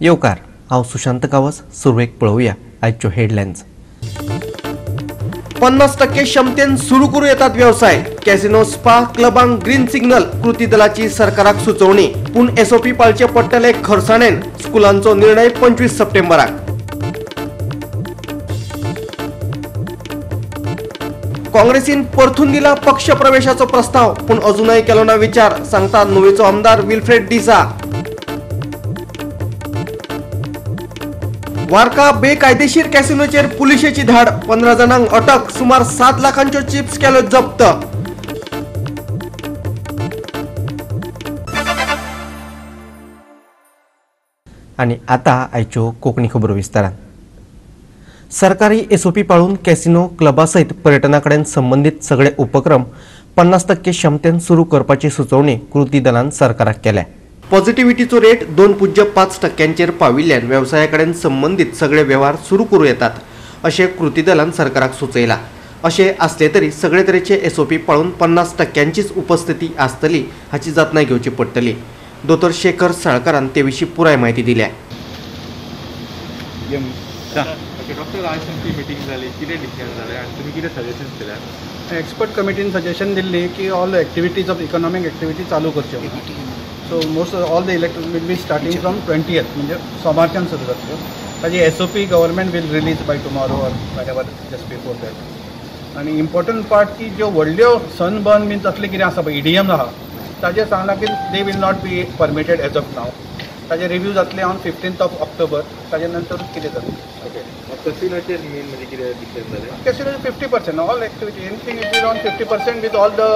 येवकार, हांव सुशांत गांवस. सुरवेक पळोवया आयच्यो हेडलायन्स. 50% क्षमतेन सुरू करूं येतात वेवसाय. कॅसिनो, स्पा, क्लबांक ग्रीन सिग्नल. कृती दलाची सरकाराक सुचोवणी, पूण एसओपी पाळचे पडटले खरसाणेन. स्कुलांचो निर्णय 25 सप्टेंबराक. काँग्रेसीन परतून दिला पक्ष प्रवेशाचो प्रस्ताव, पूण अजूनय केलो ना विचार, सांगता नुवेचो आमदार विल्फ्रेड डिसा. वार्का बेकायदेशीर कॅसिनोचेर पुलिशेची धाड, 15 जाणांक अटक, सुमार 7 लाखांच्यो चिप्स केल्यो जप्त. आनी आतां आयच्यो कोंकणी खबरो विस्तारान. सरकारी एसओपी पाळून कॅसिनो, क्लबा सयत पर्यटना कडेन संबंदीत सगळे उपक्रम 50% क्षमतेन सुरू करपाची सुचोवणी कृती दलान सरकाराक केल्या. पॉझिटिव्हिटीचो रेट 2.5% पाविल्ल्यान वेवसाया कडेन संबंदीत सगळे वेव्हार सुरू करूं येतात अशें कृती दलान सरकाराक सुचयलां. अशें आसलें तरी सगळे तरेचे एसओपी पाळून 50%चीच उपस्थिती आसतली हाची जतनाय घेवची पडटली. दोतोर शेखर साळकारान ते विशीं पुराय म्हायती दिल्या. डॉक्टर, आज तुमची मिटींग जाली, कितें डिसिजन जालें आनी तुमी कितें सजेशन्स दिल्या? एक्सपर्ट कमिटीन सजेशन दिल्ली की all activities of economic activity चालू करच्यो. So most all the electric will be starting from 20th, म्हणजे सोमारच्यान सुरू जातल्यो. ताजी SOP government will release by tomorrow or whenever just before that. आनी इम्पॉर्टंट पार्ट की ज्यो व्हडल्यो सनबर्न बीन तसलें कितें आसा पळय, ईडीएम आहा, ताजेर सांगलां की they will not be permitted as of now. ताजे रिव्यू जातले ऑन 15th of October, ताजे नंतर कितें जातलें. ओके, कॅसिनोचेर मेन म्हणजे कितें डिसिजन जालें? Casino 50%, all activity anything it is on 50% with all the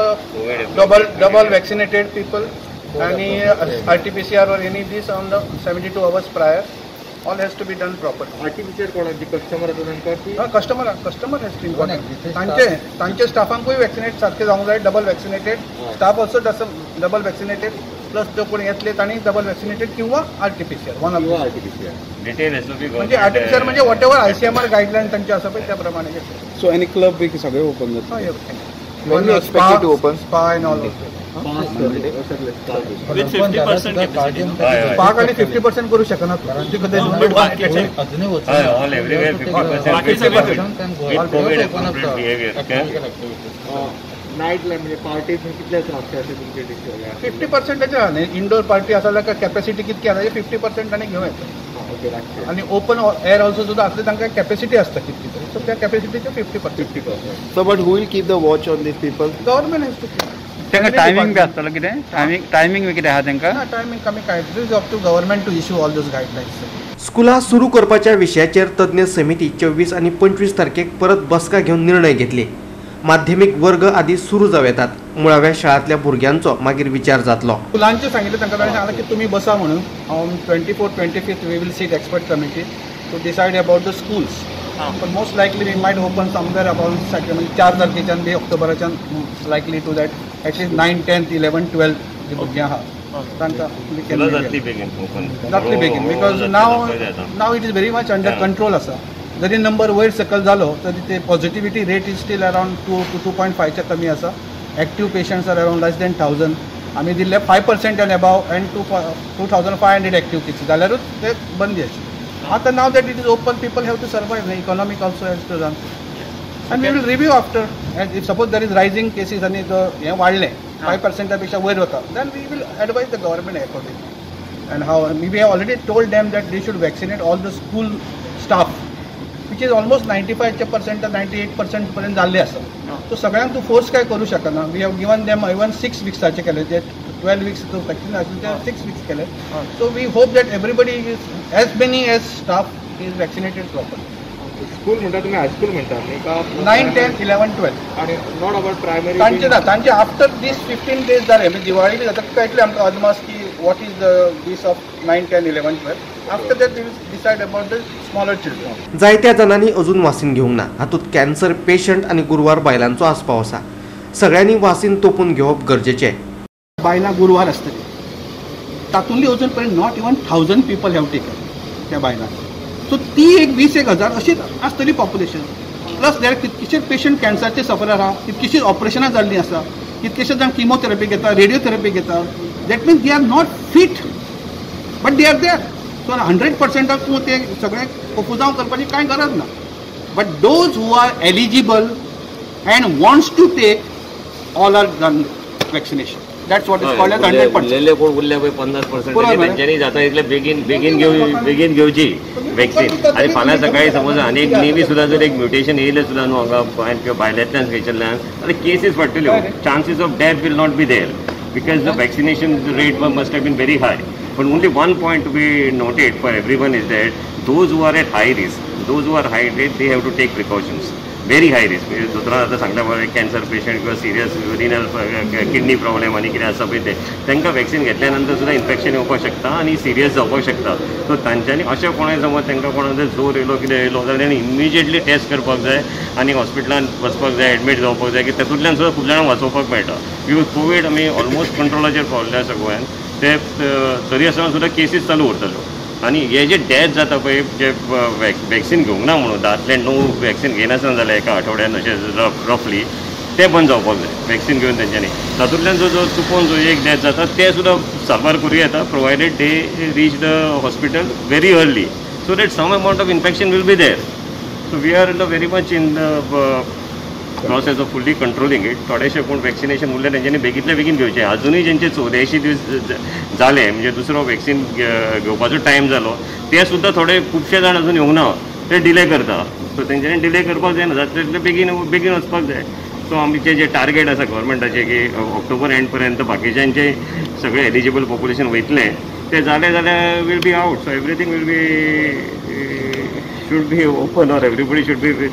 double vaccinated people आणि RT-PCR or any this on the 72 hours prior, all has to be done properly. RT-PCR कोणाची customer आसा तांकां की customer has two important. तांचे स्टाफांकूय vaccinate सारके जावंक जाय. Double vaccinated staff also double vaccinated, plus जो कोण येतले तांणी डबल वॅक्सिनेटेड किंवा RT-PCR, one of RT-PCR detail SOP. म्हणजे RT-PCR म्हणजे what ever ICMR guideline तांचे आसा पळय त्या प्रमाणे. सो एनी क्लब बी सगळे ओपन जातले? When we expected to open spa and all with 50% capacity. Park आणि 50% करू शकना. All everywhere 50%. With COVID appropriate behavior. Night ला म्हणजे पार्टी कितले राखचे अशें तुमचे डिसिजन? 50% न्ही, इंडोर पार्टी आसा जाल्यार कॅपॅसिटी कितकी आसा 50% आनी घेवं येता. आनी ओपन एअर ऑल्सो सुद्दां आसले तांकां कॅपॅसिटी आसता कितकी तरी, सो त्या कॅपॅसिटीचे 50%. So but who will keep the watch on these people? Government has to keep. तांकां टायमींग बी आसतलो कितें? टायमींग बी कितें आहा तांकां? ना, टायमींग कमी काय, it is up to government to issue all those guidelines. स्कुलां सुरू करपाच्या विशयाचेर तज्ञ समिती 24 आनी 25 तारखेक परत बसका घेवन निर्णय घेतली. माध्यमीक वर्ग आदी सुरू जावं येतात, मुळाव्या शाळांतल्या भुरग्यांचो मागीर विचार जातलो. स्कुलांचें सांगिल्लें तांकां, ताणें सांगलां की तुमी बसा म्हणून. On 24th 25th we will sit expert committee to decide about the schools. पण most likely we might open somewhere about म्हणजे 4 तारखेच्यान बी ऑक्टोबराच्यान likely to that at least 9, 10th, 11th, 12th जी भुरगीं आहा तांकां जातली बेगीन ओपन, जातली बेगीन. Because now it is very much under control आसा. जरी नंबर वयर सकयल जालो तरी ते positivity rate is still around 2 to 2.5च्या कमी आसा. Active patients are around less than 1000. आमी दिल्ले 5% and above and 2500 active cases जाल्यारूच ते बंदी आशिल्ले. आतां now that it is open, people have to survive, economic also has to run. And we will review after, and if suppose there is rising cases आनी हें वाडलें 5% पेक्षा वयर वता, then we will advise the government accordingly. And how we have already told them that they should vaccinate all the school staff, which is almost 95% 98% पर्यंत जाल्ले आसा. So सगळ्यांक तूं फोर्स काय करूं शकना. We have given them even 6 विक्साचे केले, जे 12 Vicks vaccine आशिल्ले ते 6 विक्स केले. So we hope that everybody is as many as staff is vaccinated properly. School म्हणटा तुमी, हायस्कूल म्हणटा न्ही का? 9, 10, 11, 12 आनी not about primary. तांचे ना, तांचे आफ्टर दीस 15 डेज जाले, म्हणजे दिवाळी बी जाता कळटलें आमकां अदमास की what is the this of 9, 10, 11, 12. After that we will decide about the smaller children. जायत्या जाणांनी अजून वासीन घेवंक ना. हातूंत कॅन्सर पेशंट आनी गुरवार बायलांचो आस्पाव आसा. सगळ्यांनी वासीन तोपून घेवप गरजेचें. बायलां गुरवार आसतली तातूंतली अजून पर्यंत not even 1000 people have taken त्या बायलां. सो ती एक 20,000 अशीच आसतली पॉप्युलेशन. प्लस there कितकेशे पेशंट कॅन्सरचे सफर आहा, कितकेशीच ऑपरेशनां जाल्लीं आसा, कितकेशे जाण किमोथेरपी घेता, रेडियोथेरपी घेता. That means they are not fit, but they are there. So 100% तूं तें सगळें कोफुजांव करपाची कांय गरज ना. But those who are eligible and wants to take all are done vaccination. That's what is called as 100%. उरलेले कोण उरले पळय 50% तेंच्यांनी जाता इतले बेगीन बेगीन बेगीन घेवची वॅक्सिन. आनी फाल्यां सकाळी समज आनी एक नेवी सुद्दां जर एक म्युटेशन येयलें सुद्दां न्हू हांगा गोंयांत किंवा भायल्यांतल्यान खंयच्यान जाल्यार cases वाडटल्यो. Chances of death will not be there because the vaccination rate must have been very high. But only one point to be noted for everyone is that those who are at high risk, those who are high risk, they have to take precautions. Very high risk. दोतोरान आतां सांगल्या प्रमाणे cancer patient किंवा serious renal kidney problem आनी कितें आसा पळय ते तांकां वॅक्सिन घेतल्या नंतर सुद्दां इन्फेक्शन येवपाक शकता आनी सिरियस जावपाक शकता. सो तांच्यांनी अशें कोणाय समज तांकां कोणाक जर जोर येयलो कितें येयलो जाल्यार ताणें इमिजिएटली टेस्ट करपाक जाय आनी हॉस्पिटलान वचपाक जाय, एडमीट जावपाक जाय की तातूंतल्यान सुद्दां खूब जाणांक वाचोवपाक मेळटा. Because Covid आमी ऑलमोस्ट कंट्रोलाचेर पावल्ले आसा गोंयांत, ते तरी आसतना सुद्दां केसीस चालू उरतल्यो. आनी हे जे डेथ जाता पळय जे वॅक्सिन घेवंक ना म्हणून 10 ांतले 9 वॅक्सिन घेयनासतना जालें एका आठवड्यान अशें रफली, ते बंद जावपाक जाय वॅक्सिन घेवन तेंच्यांनी. तातूंतल्यान जो जो चुकोन जो एक डेथ जाता ते सुद्दां साबार करूं येता provided they reach the hospital very early so that some amount of infection will be there. So we are very much in the process of fully controlling it. थोडेशे कोण वॅक्सिनेशन उरले तेंच्यांनी बेगींतल्या बेगीन घेवचें. अजुनूय जेंचे 84 दीस जाले म्हणजे दुसरो वॅक्सिन घेवपाचो टायम जालो ते सुद्दां थोडे खुबशे जाण अजून येवंक ना, ते डिले करता. सो तेंच्यांनी डिले करपाक जायना, जाता तितले बेगीन बेगीन वचपाक जाय. सो आमचें जें टार्गेट आसा गव्हर्मेंटाचें की ऑक्टोबर एंड पर्यंत बाकीच्यांचे सगळे एलिजिबल पॉप्युलेशन वयतलें ते जालें जाल्यार will be out. So everything will be should be open or everybody should be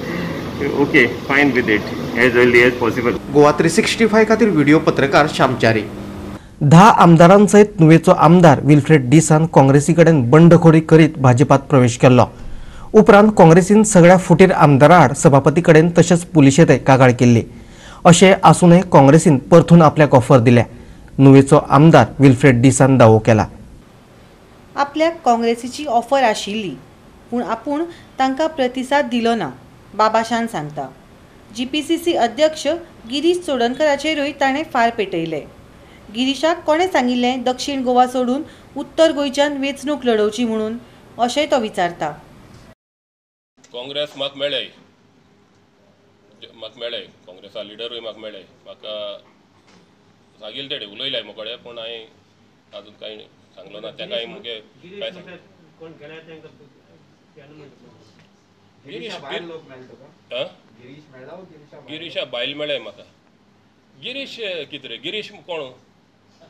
okay fine with it as early as possible. Goa 365 खातीर व्हिडिओ पत्रकार श्यामचारी. 10 आमदारांसयत नुवेचो आमदार विल्फ्रेड डिसान काँग्रेसी कडेन बंडखोरी करीत भाजपात प्रवेश केल्लो. उपरांत काँग्रेसीन सगळ्या फुटीर आमदारां आड सभापती कडेन तशेंच पुलिशेंतय कागाळ केल्ली. अशें आसूनय काँग्रेसीन परतून आपल्याक ऑफर दिल्या. नुवेचो आमदार विल्फ्रेड डिसान दावो केला आपल्याक काँग्रेसीची ऑफर आशिल्ली पूण आपूण तांकां प्रतिसाद दिलो ना, बाबाशान सांगता. जीपीसीसी अध्यक्ष गिरीश चोडणकराचेरूय ताणें फार पेटयले. गिरीशाक कोणें सांगिल्लें दक्षिण गोवा सोडून उत्तर गोंयच्यान वेंचणूक लढोवची म्हणून, अशेंय तो विचारता. काँग्रेस म्हाका मेळ्ळें, म्हाका मेळ्ळें काँग्रेसा लिडरूय म्हाका मेळ्ळें, म्हाका सांगिल्लें तेणें उलयलें मोकळें, पूण हांवें आजून कांय सांगलो ना तेका. मुगे काय गिरीश गिरीशा बायल मेळ्ळें म्हाका. गिरीश कितें रे, गिरीश कोण?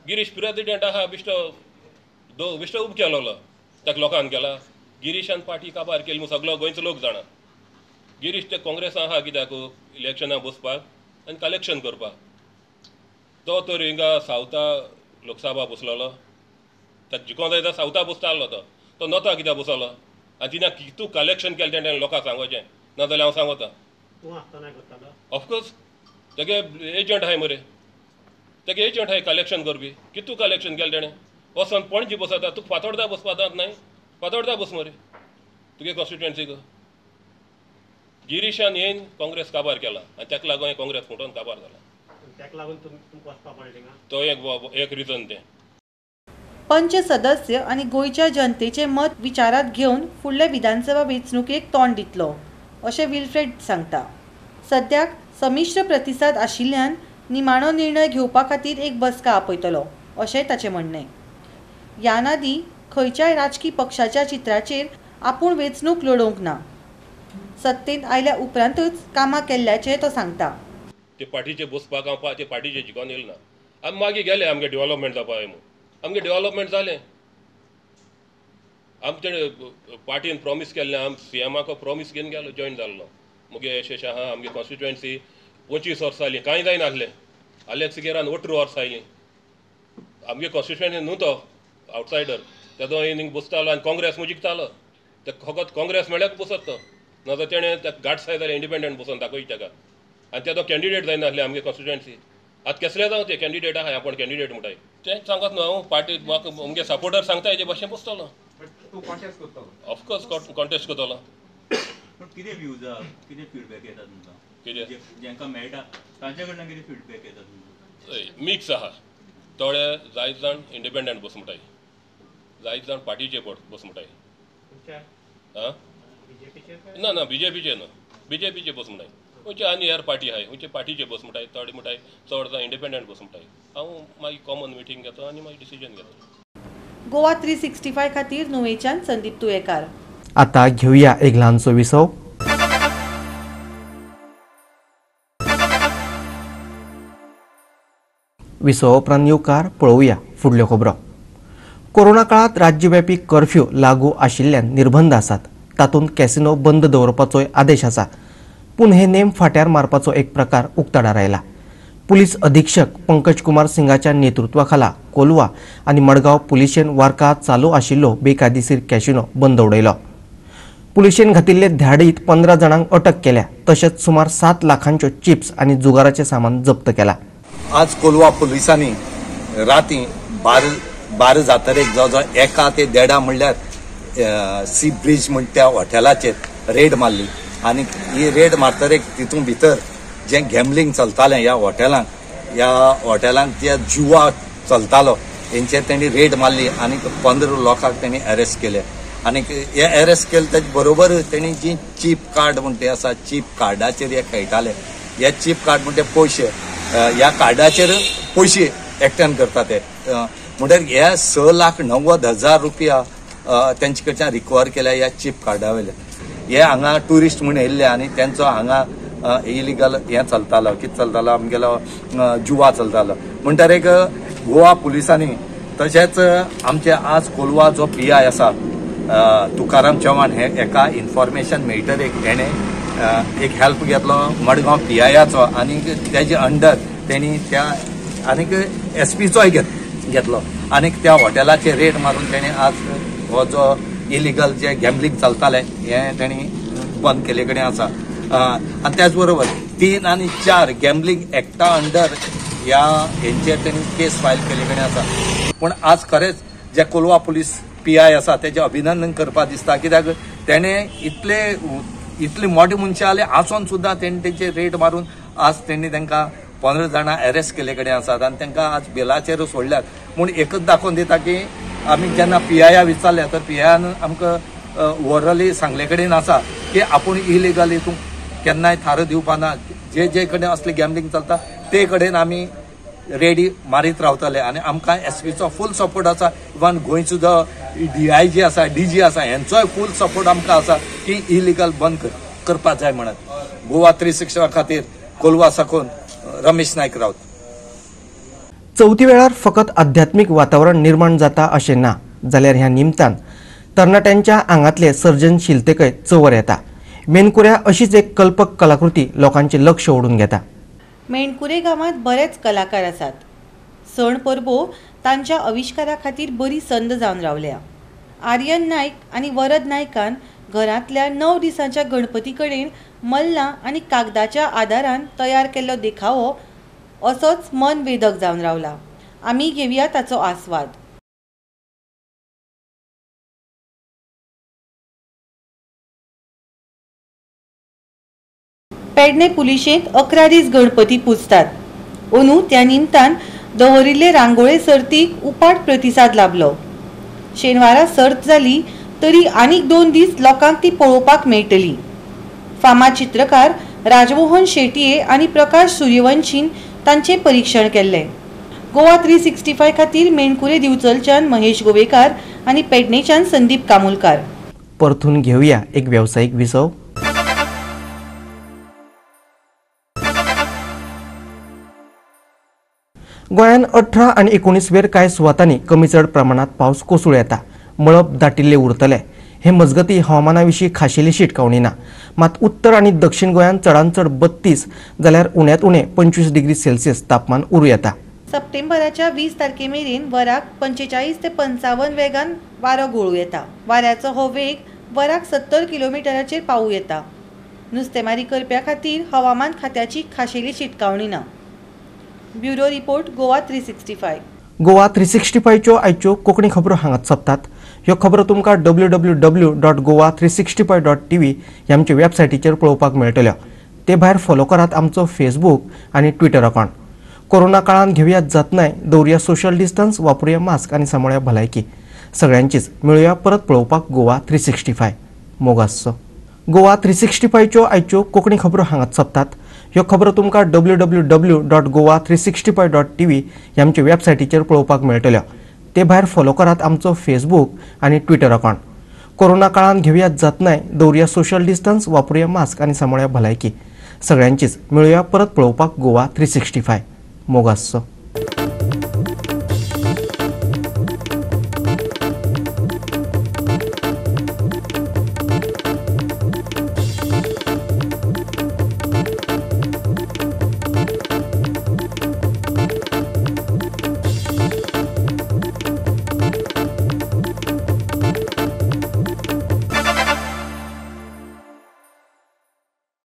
गिरीश प्रेसिडेंट आहा, बिश्टो बिश्टो उब केलोलो ताका लोकांक केला. गिरीशान पार्टी काबार केली म्हूण सगलो गोंयचो लोक जाणा. गिरीश ते काँग्रेसान आहा कित्याक इलेक्शनाक बसपाक आनी कलेक्शन करपाक. तो तर हिंगा सावथा लोकसभा बसलेलो, ताका जिकों जाय जाल्यार सावथा बसतालो तो, तो नोता कित्याक बसलो आनी तिणें कितू कलेक्शन केलें तेणें लोकांक सांगोचें, नाजाल्यार हांव सांगता. ऑफकोर्स तेगे एजंट आहाय मरे, तेगे एजंट आहाय कलेक्शन करपी. कितू कलेक्शन केलें तेणें? वचोन पणजी बसता, तुका फातोर्डा बसपा जात न्हय, फातोर्डा बस मरे तुगे कॉन्स्टिट्युएन्सीक. गिरीशान येवन काँग्रेस काबार केला आनी ताका लागून काँग्रेस फुटोन काबार जाला, तो एक रिजन तें. पंच सदस्य आनी गोंयच्या जनतेचें मत विचारांत घेवन फुडले विधानसभा वेंचणुकेक तोंड दितलो अशें विल्फ्रेड सांगता. सद्याक संमिश्र प्रतिसाद आशिल्ल्यान निमाणो निर्णय घेवपा खातीर एक बसका आपयतलो अशेंय ताचें म्हणणें. ह्यान आदीं खंयच्याय राजकी पक्षाच्या चित्राचेर आपूण वेंचणूक लडोवंक ना, सत्तेंत आयल्या उपरांतूच कामां केल्ल्याचें तो सांगता. ते पार्टीचे बसपाक हांव ते पार्टीचे जिकोन येयलो ना, आमी मागीर गेले आमगे डेव्हलपमेंट जावपा जाय म्हूण, आमगे डेव्हलपमेंट जालें. आमचे पार्टीन प्रॉमीस केल्लें, आम सीएमाक प्रॉमीस घेवन गेलो, जॉयन जाल्लो. मुगे अशें अशें आहा आमगे कॉन्स्टिट्युएन्सी 25 वर्सां जालीं कांय जायनासलें, आलेक्स सिकेरान 18 वर्सां आयलीं. आमगे कॉन्स्टिट्युएन्सी न्हू तो आवटसायडर, तेदो हिंग बसतालो आनी काँग्रेस म्हूण जिखतालो, ते फकत काँग्रेस मेळ्ळ्याक बसत तो, नाजाल्यार तेणें ताका गांठ जाय जाल्यार इंडिपेंडंट बसोन दाखयता ताका. आनी तेदो कॅन्डिडेट जायनासले आमगे कॉन्स्टिट्युएन्सी. आतां केसले जावं ते कॅन्डिडेट आहा, आपूण कॅन्डिडेट म्हणटाय तें सांगत न्हू हांव पार्टी म्हाका मुगे सपोर्टर सांगता हेजे भाशेन बसतलो. ऑफकोर्स कॉन्टेस्ट करतलो. कितें व्यूज आहा, कितें फिडबॅक येता तुमकां? कितें जांकां मेळटा तांच्या कडल्यान कितें फिडबॅक येता तुमकां? मिक्स आहा, थोडे जायत जाण इंडिपेंडंट बस म्हणटाय, जायत जाण पार्टीचे बस म्हणटाय. आं ना ना बीजेपीचे ना, बीजेपीचे बस म्हणटाय, खंयचे आनी हेर पार्टी आहाय खंयचे पार्टीचे बस म्हणटाय, थोडे म्हणटाय चड जाण इंडिपेंडंट बस म्हणटाय. हांव मागीर कॉमन मिटींग घेता आनी मागीर डिसिजन घेता. गोवा 365 खातीर नुवेच्यान संदीप तुयेकार. आता घेऊया एक ल्हानसो विसव. विसवा उपरांत येवकार पळोवया फुडल्यो खबरो. कोरोना काळांत राज्यव्यापी कर्फ्यू लागू आशिल्ल्यान निर्बंध आसात, तातूंत कॅसिनो बंद दवरपाचोय आदेश आसा. पूण हे नेम फाट्यार मारपाचो एक प्रकार उक्ताडार आयला. पुलीस अधीक्षक पंकज कुमार सिंगाच्या नेतृत्वाखाला कोलवा आनी मडगांव पुलिशेन वार्का चालू आशिल्लो बेकायदेशीर कॅसिनो बंद उडयलो. पुलिशेन घातिल्ले धाडीत 15 जाणांक अटक केल्या, तशेंच सुमार 7 लाखांच्यो चिप्स आनी जुगाराचें सामान जप्त केला. आज कोलवा पुलिसांनी राती 12 जातरेक जवळ 1 ते 1.5 म्हणल्यार सी ब्रिज म्हण त्या हॉटेलाचेर रेड मारली आनी ही रेड मारतरेक तितून भितर जें गॅम्बलिंग चलतालें ह्या हॉटेलांक जे जुवा चलतालो हेंचेर तेणी रेड मारली आनी 15 लोकांक तेणी अरेस्ट केले. आनी हे अरेस्ट केले तेजे बरोबर तेणी जी चीप कार्ड म्हण ते आसा, चीप कार्डाचेर हे खेळटाले. हे चीप कार्ड म्हणजे पयशे, ह्या कार्डाचेर पयशे एकठांय करता ते, म्हणटर हे 6,90,000 रुपया तेंचे कडच्यान रिकवर केल्या ह्या चीप कार्डा वयले. हे हांगा ट्युरिस्ट म्हूण येयल्ले आनी तेंचो हांगा इलिगल हें चलतालो, कितें चलतालो आमगेलो जुवा चलतालो. म्हणटर एक गोवा पुलिसांनी तशेंच आमचे आज कोलवा जो पी I आसा तुकाराम चव्हाण हे एका इन्फॉर्मेशन मेळटर एक तेणें एक हेल्प घेतलो मडगांव पी आयाचो आनी तेजे अंडर तेणी त्या आनीक एस पीचोय घेतलो आनी त्या हॉटेलाचेर रेड मारून तेणी आज हो जो इलिगल जे गॅम्बलिंग चलतालें हें तेणी बंद केल्ले कडेन आसा. आनी त्याच बरोबर 3 आनी 4 गॅम्बलिंग एक्टा अंडर ह्या हेंचेर तेणी केस फायल केल्ले कडेन आसा. पूण आज खरेंच जे कोलवा पुलीस पी I आसा तेजें अभिनंदन करपा दिसता, कित्याक तेणें इतले मोठे मनशां आले आसून सुद्दां तेणी तेंचेर रेड मारून आज तेणी तांकां 15 जाणां अरेस्ट केल्ले कडेन आसात आनी तांकां आज बेलाचेर सोडल्यात. म्हूण एकच दाखोवन दिता की आमी जेन्ना पी आया विचारलें तर पी आयान आमकां ओरली सांगले कडेन आसा की आपूण इलिगल हितून केन्नाय थारो दिवपा ना, जे जे कडेन असले गॅम्बलिंग चलता ते कडेन आमी रेडी मारीत रावतले आनी आमकां एस पीचो फूल सपोर्ट आसा. इवन गोंयचो जो डी I जी आसा, डी जी आसा, हेंचोय फूल सपोर्ट आमकां आसा की इलिगल बंद करपाक जाय म्हणत. गोवा 365 खातीर कोलवा साकून रमेश नायक राऊत. चवथी वेळार फकत आध्यात्मीक वातावरण निर्माण जाता अशें ना, जाल्यार ह्या निमतान तरणाट्यांच्या आंगांतले सर्जनशीलतेकय चंवर येता. मेणकुऱ्या अशीच एक कल्पक कलाकृती लोकांचें लक्ष ओडून घेता. मेणकुरे गांवांत बरेच कलाकार आसात. सण परबो तांच्या आविश्कारा खातीर बरी संद जावन रावल्या. आर्यन नायक आनी वरद नायकान घरांतल्या 9 दिसांच्या गणपती कडेन मल्लां आनी कागदाच्या आदारान तयार केल्लो देखावो असोच मन वेधक जावन रावला. आमी घेवया ताचो आस्वाद. पेडणे पुलिशेंत 11 दीस गणपती पुजतात. अंदू त्या निमतान दवरिल्ले रांगोळे सर्तीक उपाट प्रतिसाद लाभलो. शेनवारा सर्त जाली तरी आनीक 2 दीस लोकांक ती पळोवपाक मेळटली. फामाद चित्रकार राजमोहन शेटये आनी प्रकाश सूर्यवंशीन तांचें परीक्षण केल्लें. गोवा 365 खातीर मेणकुरे दिवचलच्यान महेश गोवेकार आनी पेडणेच्यान संदीप कामुलकार. परतून घेवया एक वेवसायीक विसव. गोंयांत 18 आनी 19 वेर कांय सुवातांनी कमी चड प्रमाणात पावस कोसळूं येता. मळब दाटिल्लें उरतलें. हे मजगती हवामाना विशीं खाशेली शिटकावणी ना. मात उत्तर आनी दक्षिण गोंयांत चडांत चड 32 जाल्यार उण्यांत उणें 25 डिग्री सेल्सियस तापमान उरूं येता. सप्टेंबराच्या 20 तारखे मेरेन वराक 45 ते 55 वेगान वारो घोळूं येता. वाऱ्याचो हो वेग वराक 70 किलोमिटराचेर पावूं येता. नुस्तेमारी करप्या खातीर हवामान खात्याची खाशेली शिटकावणी ना. Bureau report, Goa 365. Goa 365च्यो आयच्यो कोंकणी खबरो हांगाच सोंपतात. ह्यो खबरो तुमकां www.goa365.tv ह्या आमच्या वेबसायटीचेर पळोवपाक मेळटल्यो. ते भायर फॉलो करात आमचो फेसबूक आनी ट्विटर अकावंट. कोरोना काळांत घेवया जतनाय, दवरुया सोशल डिस्टन्स, वापरुया मास्क आनी सांबाळया भलायकी. सगळ्यांचीच मेळुया परत पळोवपाक गोवा 365. मोग आसचो. गोवा 365च्यो आयच्यो कोंकणी खबरो हांगाच सोंपतात. ह्यो खबरो तुमकां www.goa365.tv ह्या आमच्या वेबसायटीचेर पळोवपाक मेळटल्यो. ते भायर फॉलो करात आमचो फेसबूक आनी ट्विटर अकावंट. कोरोना काळान घेवया जतनाय, दवरुया सोशल डिस्टन्स, वापरुया मास्क आनी सांबाळया भलायकी. सगळ्यांचीच मेळुया परत पळोवपाक गोवा 365. मोग आसचो.